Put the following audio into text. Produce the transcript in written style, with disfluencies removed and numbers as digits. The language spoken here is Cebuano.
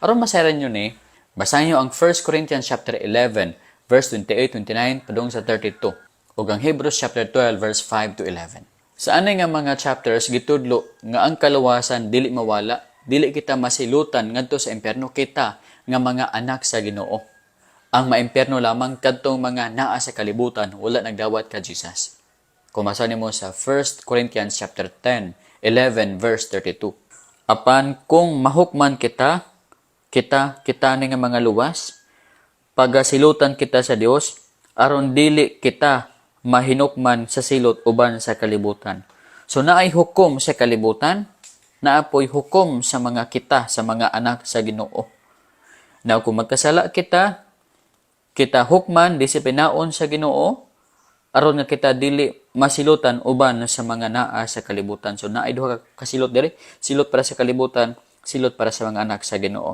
Aron masayran nyo ni, basahin nyo ang 1 Corinthians chapter 11 verse 28, 29 padung sa 32 ug ang Hebrews chapter 12 verse 5 to 11. Sa anay nga mga chapters, gitudlo nga ang kaluwasan dili mawala, dili kita masilutan ngadto sa impyerno, kita nga mga anak sa Ginoo. Ang maimpyerno lamang kadtong mga naa sa kalibutan, wala nagdawat ka Jesus. Kung masa nimo sa 1 Corinthians chapter 10, 11 verse 32. Apan kung mahukman kita, kita kita ni nga mga luwas, pagasilutan kita sa Dios aron dili kita mahinukman sa silot uban sa kalibutan. So naay hukom sa kalibutan, naapoy hukom sa mga kita, sa mga anak sa Ginoo. Now kung magkasala kita, kita hukman, disiplinaon sa Ginoo aron nga kita dili masilutan uban sa mga naa sa kalibutan. So naay duha ka kasilot diri, silot para sa kalibutan, silot para sa mga anak sa Ginoo.